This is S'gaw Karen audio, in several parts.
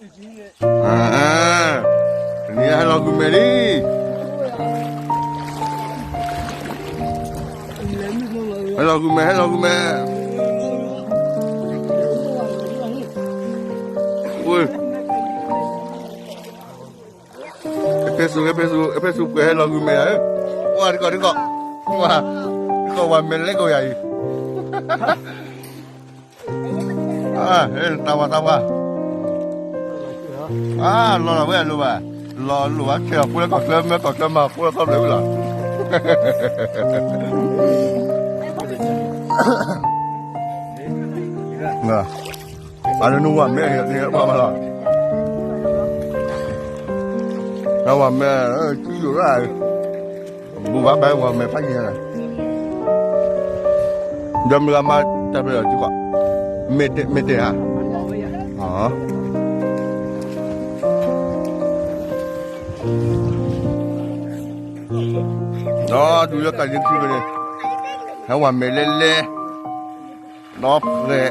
တနံၤအံၤဟဲလီၤဂုာ်မဲာ်လံ, ဟဲလီၤဂုာ်မဲာ်, ဟဲလီၤဂုာ်မဲာ်, အဖဲစူၤ, အဖဲစူၤ, အဖဲစူၤပှဲၤဟဲလီၤဂုာ်မဲာ်ယၤဧၢ, ဝါတကီၢ်တကီၢ်, ဝါတကီၢ်ဝဲမဲာ်လဲၣ်ကီးယၤအံၤ တၢ်ဝါတၢ်ဝါ, အါ လီၤလီၤဝဲအလိၤဘၣ်, လီၤလိၤဘၣ် ခဲအီၤဖိလၢကီၢ်ချၢ မ့ၢ်ကီၢ်ချၢမၤဖိလၢကီၢ်ချၢဝံၤလီၤ, အလၢနဝၤမဲာ်န့ၣ် ဘၣ်ဘၣ်လီၤ, နဝၤမဲာ် ထံယိာ်ရၣ် ဘူးဘၣ်ဘၣ်ဝဲမဲာ်ဖးယံၤ, ဒီးမုၢ်ဂၤမၤတၢ်ဖျၢၣ်ထံကီၢ်, မ့ၢ်တဲဧါ, ဒီးဒုးလၢကးဒံးခံဖဲန့ၣ်, ဟဲဝၤမဲာ်လဲၣ်လဲၣ်, ဒီးဖျဲ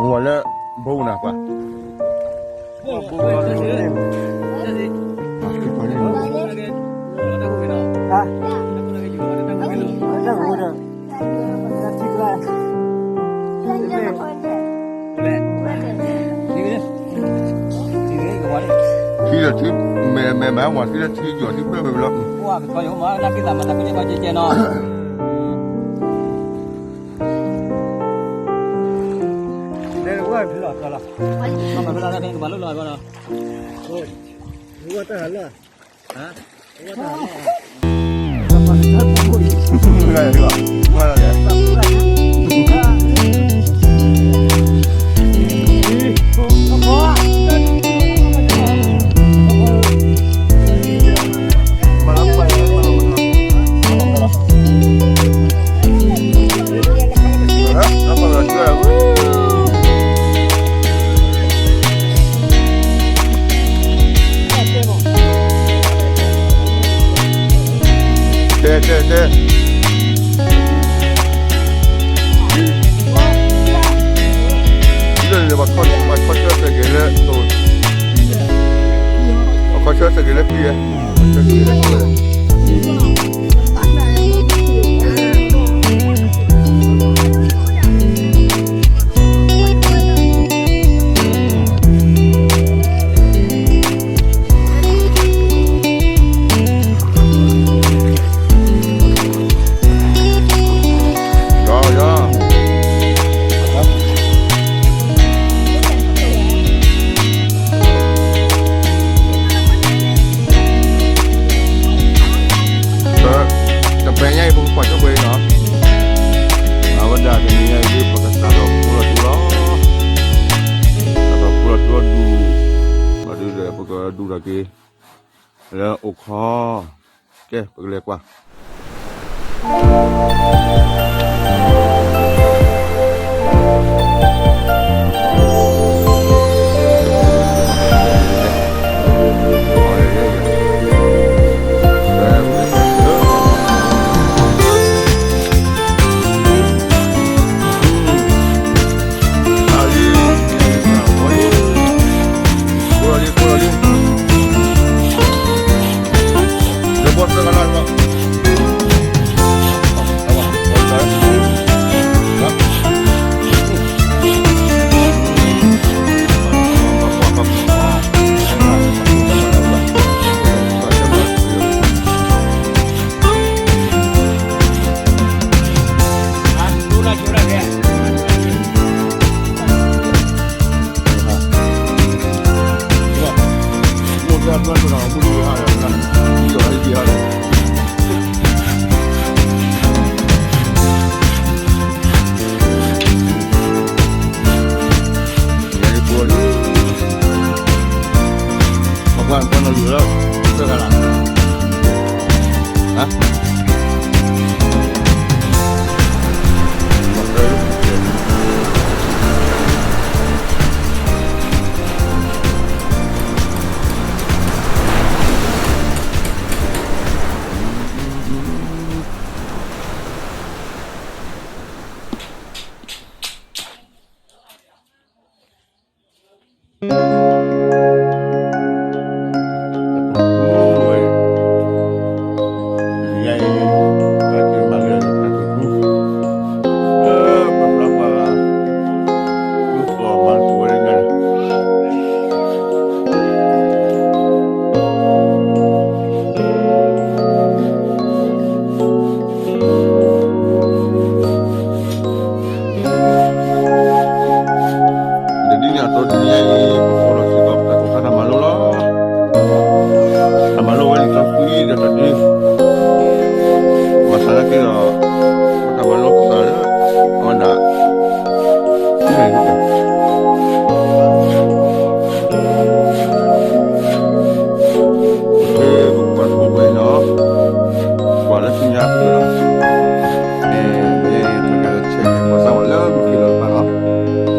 း ဝဲလၢ ဘိနၤကွၢ်, ထံဒီးထံ မဲာ်မဲာ်မၤဝၤထံဒီးထံယီၤထံဖျၢၣ်ဖဲလီၤ, တဲတဲတဲ, ဒ်န့ၣ် ပှၤခီဆၢသဲးက့ၤလၢ, ပှၤခီဆၢသဲးက့ၤလၢခံ, ပှၤခီဆၢသဲးက့ၤလၢခံ တဘဲညါအံၤ ပကကွၢ်ကၠိပှဲၤအံၤနီၤ, အဝဲဒၣ်တနံၤညါအံၤဒ် ပကစးထီၣ်ဖိလီၤတူလီၤ, စးထီၣ်ဖိလီၤတူလီၤဒူၣ်, ဘၣ်ဒုးဒီး ပကဒူၣ်ထီၣ်က့ၤ လၢအိၣ်ခီ, ကဲ ပကလဲၤကွၢ် လၢဘီသၢဂၤလီၤ, တၢ်မၤလိကစၢ်လၢ အဝဲဒၣ် ပကွၢ်တဘိဝဲနီၤ, ကွၢ်လၢဆူညါဖုလီၤ, မ့ၢ်တဂၤဆဲးန့ၣ် ပှၤစၢ်ဝဲလၢမုၢ်ခံလီၤတဖၣ်နီၤ,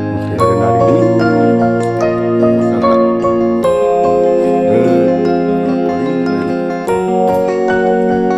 မုၢ်ခံလီၤတနၣ်ရံၣ်လံ, ပှၤစၢ်ဝဲလၢ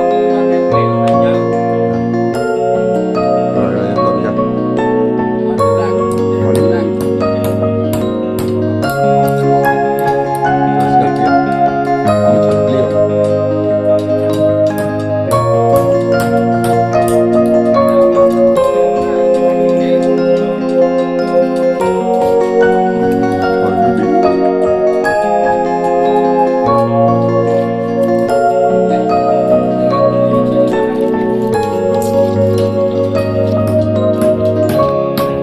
အဝဲဒ်တံၤဖိဒိၣ်ထီၣ်လီၢ်န့ၣ် ထီၣ်တလံ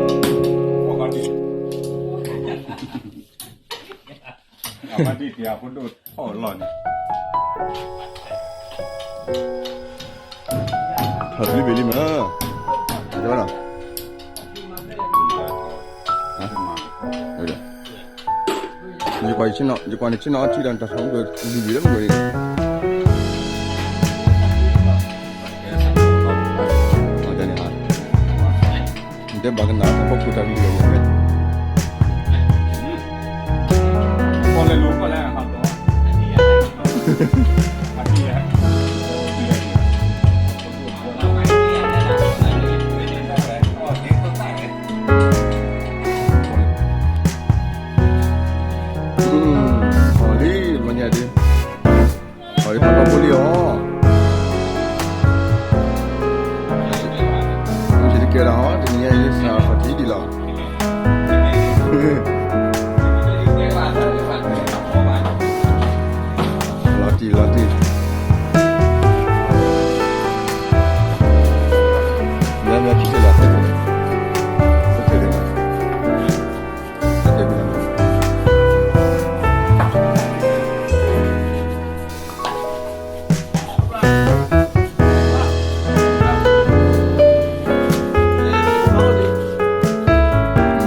ဘ့ၣ်လံမး, ယကွၢ်ဆ့ၣ်နီၤ, ယကွၢ်န့ၣ်ဆ့ၣ်နီၤအီထံဒီး နတၢ်ထီၣ်မုၢ်ကလံၤလံလီၤ, နတဲဘၣ်ကနၣ် တၢ်ဖီခိၣ်တၢ်ဂ့ၢ်လီၤယၤ, အီၤလံ မ့ၢ်ညါဒ် အီၤလံဖးထီဖိလံအီၤ, ယတကဲဒၣ်အီၤ တနံၤညါအံၤ စးထီၣ်ထံဒံးလီၤ, လီၤတံၢ်လီၤတံၢ်, မ့ၢ်မ့ၢ်ခံကလီၤ,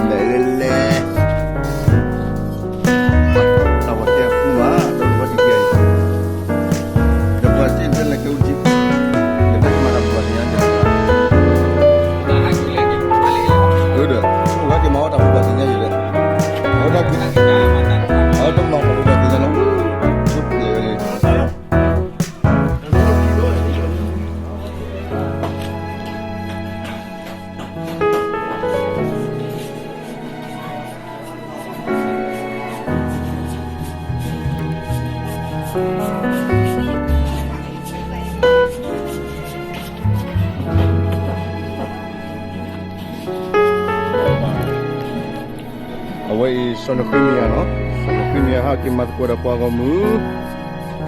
လဲၤလဲၤလဲၤ, တၢ်ဝဲတဲအဃုမး ဒီးဝဲတကဲအံၤ, ဒီးပှၤစ့ၣ်တဲလဲၤကဲအူကံ, ဒီးတၢ်ကမၤတၢ်ပူၤဘၣ်သ့ၣ်ညါ, ဒီး ဝဲက့ၤမၤအီၣ်တၢ်ပူၤဘၣ်သ့ၣ်ညါယဲလဲၣ်, အဝဲဒၣ်က့ၤ, အဝဲတမၤတၢ်ပူၤဘၣ်သ့ၣ်ညါလီၤ, လဲၤဝဲန့ၣ် အဝဲအံၤ စီၤနဃ့မယၤနီၤ, စီၤနဃ့မယၤဟဲက့ၤမၤသကိးဒီးပှၤဂီၢ်မုၢ်,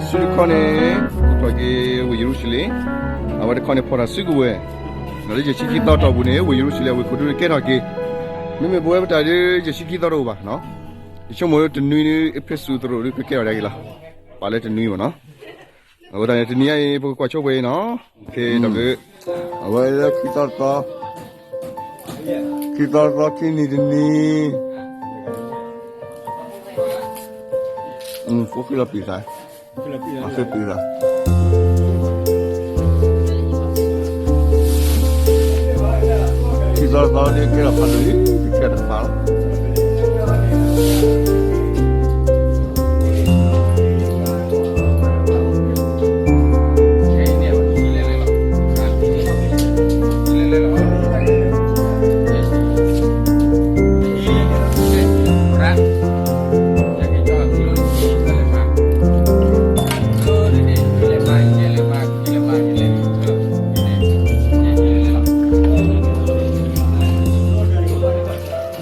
စုတခီန့ၣ် ကိးထီၣ်က့ၤဝ့ၢ်ယရူၤၡလ့ၣ်, အဝဲတခီန့ၣ်ဖီၣ်တၢ်စုကဝဲၤ, ဒီးလၢယဲၢ်ဆံခံသီတီၢ်ပူၤန့ၣ် ဝ့ၢ်ယရူၤၡလ့ၣ်အဝ့ၢ်ခိၣ်ဒူန့ၣ်ကဲထီၣ်က့ၤ, မ့မ့ၢ်ပဝဲပတၢ်ဒ်ယဲၢ်ဆံခံသီတအိၣ်ဘၣ်နီၤ, ယဆိကမိၣ်လၢတနွံဒ်အ့ဖြ့ၣ်စူးသရိာ်ဒ်ကကဲထီၣ်ဒၣ်က့ၤလီၤ, ပာ်လၢတနွံဘၣ်နီၤ အဝဲဒၣ်န့ၣ် တနံၤညါအံၤ ပကကွၢ်ဆိပှဲၤအံၤနီၤ, ဒီး အဝဲလၢခံသီတသီ, ခံသီတသီ ခံနံၤတနံၤ, ဖိဃံလီၤပံာ်သး, အဃ့ပံာ်သး, ခံသီတသီဒ်ကဲထီၣ်ဖးဒိၣ်လံ, ကကဲထီၣ်တဖးလီၤ.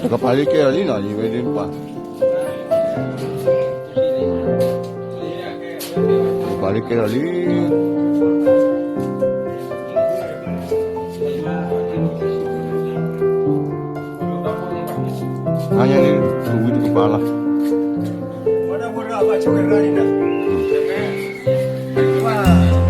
ကပၤလၢကဲထီၣ်လံနီၤ ယဝဲဒၣ်ပှၤ, ကပၤလၢကဲထီၣ်လံ, အါညါန့ၣ် ဝံတကပၤလီၤ. ဝဲဒၣ်ဖိဒၣ်ဘၣ်ဆိၣ်ဂ့ၤရၣ်န့ၣ်ဒီး, ဘၣ်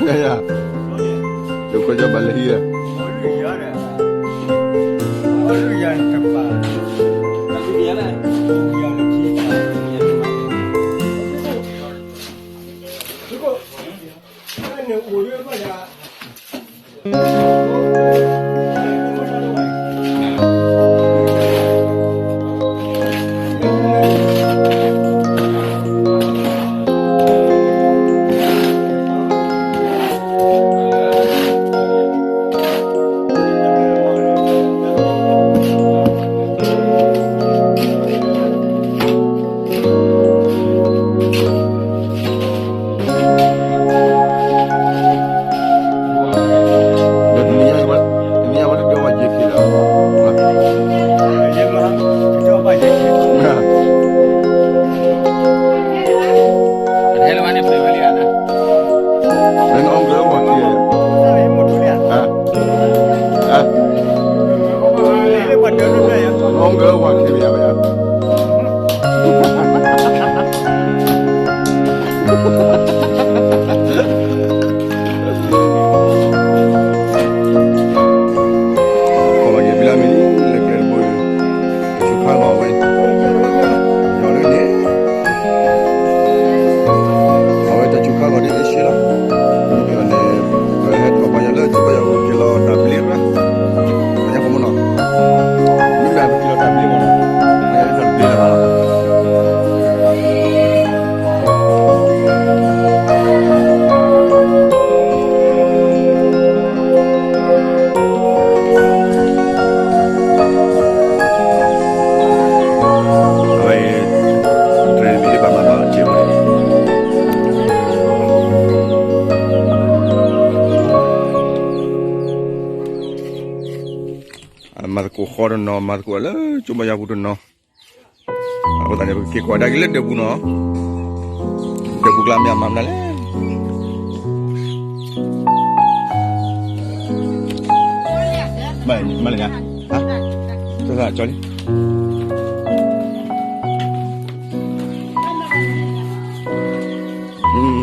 ယၤ, ယကီၢ်ကၠီဘၣ်လၢဟံၣ်ဧါ. အဝဲတၢ်ဆူးခါဂီၤဝဲ, ယီၤလၢန့ၣ်, အဝဲတၢ်ဆူးခါဂီၤဒ်အ့ၡ့လီၤ, မ့ၢ်န့ၣ်, ပဟဲထီၣ်ပှၤယီၤလၢထံပှၤယီၤအိၣ်က့ၤလီၤတၢ်ဘျ့ရၣ်, ပှၤညါဖိမနီၤ, မ့ၢ်မ့ၢ်ပက့ၤလီၤတၢ်ဘျ့မနီၤ, ပှၤညါလၢတၢ်ဘျ့လၢၤဘၣ်လီၤ. အဝဲအံၤ, တြဲၤမံၤဒ်ဘၣ်မၤဘၣ်အီၤစ့ၢ်ကီး, မၤသကိးဃီတနီၤ, မၤသကိးလၢကၠိဘါယွၤပူၤတနီၤ, အဃိသတးန့ၣ် ပကက့ၤကွၢ်ဒၣ်က့ၤလၢဒၢးပူၤနီၤ, ဒၢးပူၤကျါမ့ၢ်အမၤမနုၤလဲၣ်. မၤလဲၣ်, ကၠီလံ, နံ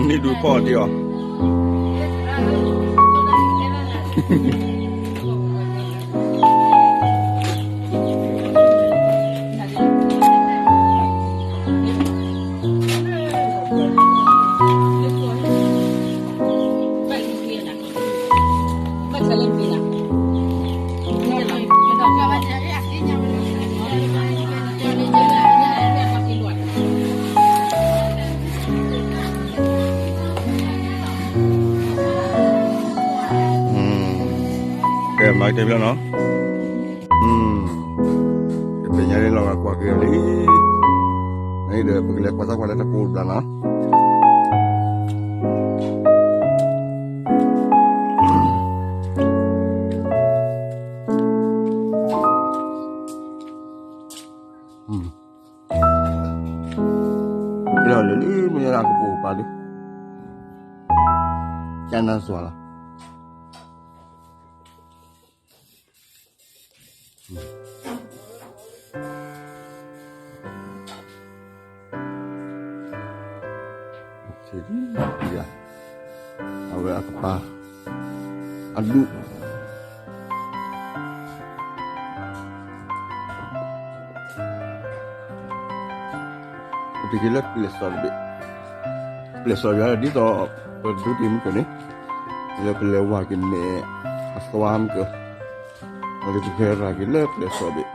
ၣ်ဒူဖီၣ်အီၤတ့ၢ်အီၤ, ကဲ မၤကတဲဘျီနီၤ, ကသ့ၣ်ညါလၢလီၤဂာ်ကွၢ်က့ၤအီၤလံ, နဒီး ပကလဲၤကွၢ်သးကွၢ်လၢတၢ်ကိးတဘျီနီၤ. လၢလၢလံ မ့ၢ်လၢအကပိာ်ကပၤလံ, ကနၣ်စွၤလီၤ. အဝဲအကပၤ အဒူၣ် ပတက့ၤလၢပျဲၢ်စီၣ်တဘ့ၣ်, ပျဲၢ်စီၣ်ယွၤဒ်သိး ပဒူတ့ၢ်မုၢ်ကၢၢ်န့ၣ်, လၢပလဲၤဝၤက့ၤမဲာ်အသွါမုၢ်ကၢၢ်, အဝဲပကဲရၤက့ၤလၢပျဲၢ်စီၣ်ဘ့ၣ်,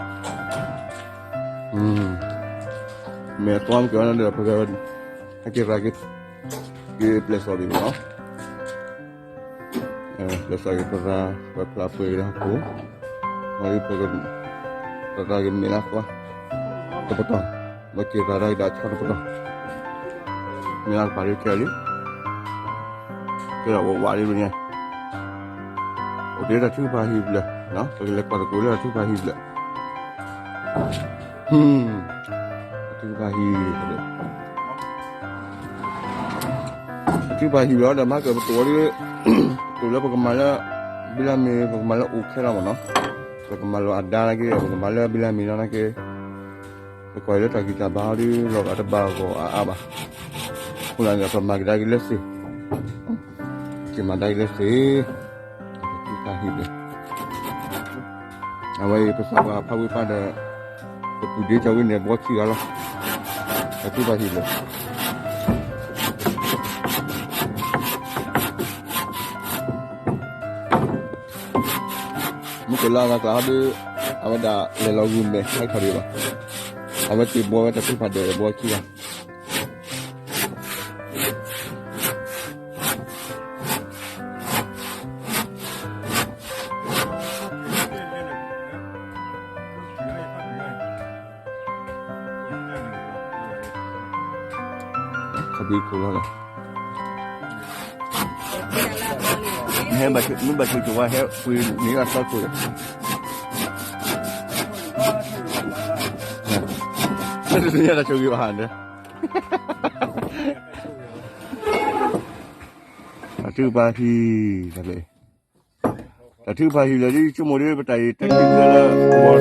မဲာ်အသွါမုၢ်ကၢၢ်န့ၣ်ဒီး ပကဟဲက့ၤရၤက့ၤ က့ၤပျဲၢ်စီၣ်ဘ့ၣ်န့ၣ်လီၤ. ပျဲၢ်စီၣ်က့ၤပရၤ ပဖျါပှဲၤက့ၤလၢဟီၣ်ခိၣ်, ပရၤက့ၤမဲာ်လၢအသွါ တပတီၢ်, ပက့ၤရၤတၢ်ကဒါဆီတပတီၢ်, မ့ၢ်လၢကပၤလၢခဲလံ, ကဲဒီးဝဲဝးလံမ့ၢ်န့ၣ်, အိၣ်တ့ၢ်တၢ်ထုကဖၣ်ဟံၣ်ဖျၢၣ်, ပကလဲၤကွၢ်သကိးလၢတၢ်ထုကဖၣ်ဟံၣ်ဖျၢၣ် ထုကဖၣ်ဟံၣ်, ထုကဖၣ်ဟံၣ်လီၤဒီး မၤကပတိၤဝဲဒၣ်, ပတိၤလၢပကမၤလၢ ဘိလပ်မြေ ပကမၤလၢအိၣ်ခဲလၢာ်မ့ၢ်နီၤ, ပကမၤလၢအဒါနာ်က့ ပကမၤလၢဘိလပ်မြေနာ်က့, ပကွၢ်လၢတၢ်ဂံၢ်တၢ်ဘါအီၤဒ် လီၤဂာ်တဘၣ်ဂီၢ်အါအါဘၣ်, အဃိသတးန့ၣ် ပမၤကဒါက့ၤလၢစ့ၢ်, က မၤဒၣ်အံၤလၢသ့, တၢ်ထုကဖၣ်ဟံၣ်လၢ, အဝဲအံၤပသးပှၢ်ဖးဝံၣ်ပၢ်ဒီး, ပပူၤဒ့ကၠီဝံၣ်န့ၣ် ဘှီခံဂၤလီၤ, တၢ်ထုကဖၣ်ဟံၣ်လၢ မုၢ်ကလၢအဂၤကျါဟီဒီး, အဝဲဒၣ်လဲၤလီၤဂုာ်မဲာ်ဟဲထီၣ်ဒံးဘၣ်, အဝဲသ့ၣ်ဘှီဝဲတၢ်ထုကဖၣ်ဒီးဘှီခံဂၤ ခီဒုခိၣ်လီၤလီၤ, ဟဲဘၣ်, မ့ၢ်ဘၣ်ဆ့ၣ်ကဝါဟဲပှ့ၤန့ၢ်အသီခိၣ်, လၢတသ့ၣ်ညါတၢ်ဆိၣ်ဂ့ၤဘၣ်ဟးန့ၣ်, တၢ်ထုကဖၣ်ဟံၣ်, တၢ်ထုကဖၣ်ဟံၣ်လၢဒ်ဆိကမိၣ်ဒီး ပတၢ်အံၤတၢ်ထုကဖၣ်လၢ ကဝီၤတၢ်ထုကဖၣ်လၢဒဲ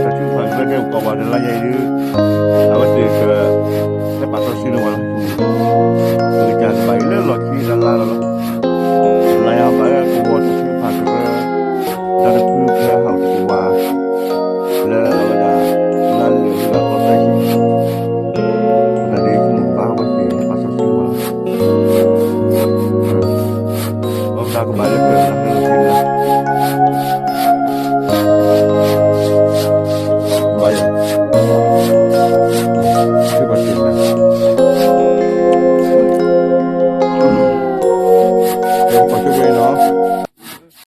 ကီးဘၣ်တလါညါအံၤဒုး, အဝဲသ့ၣ်က ဟဲပာ်စီဆှံန့ၢ်ဝဲလီၤ, မ့ၢ်တၢ်ကဘၣ်အံၤလၢလီၢ်ခံတလါလီၤလီၤ, တလါညါဘၣ်လၢကဝီၤတၢ်ထုကဖၣ်ကရၢ, တၢ်တဖုဖဲဟးကဝါ လၢအဝဲဒၣ် လါလဲၣ်ဟူဘၣ်ကီၢ်သၢဆံ, တၢ်ဒ်ဆိကမိၣ်ကဘၣ်ဝဲသ့ၣ်ပာ်စီဆှံန့ၢ်ဝဲလီၤ, ဘၣ်မတၤကဘၣ်လၢကရၢလီၢ်ခံန့ၣ်လီၤ.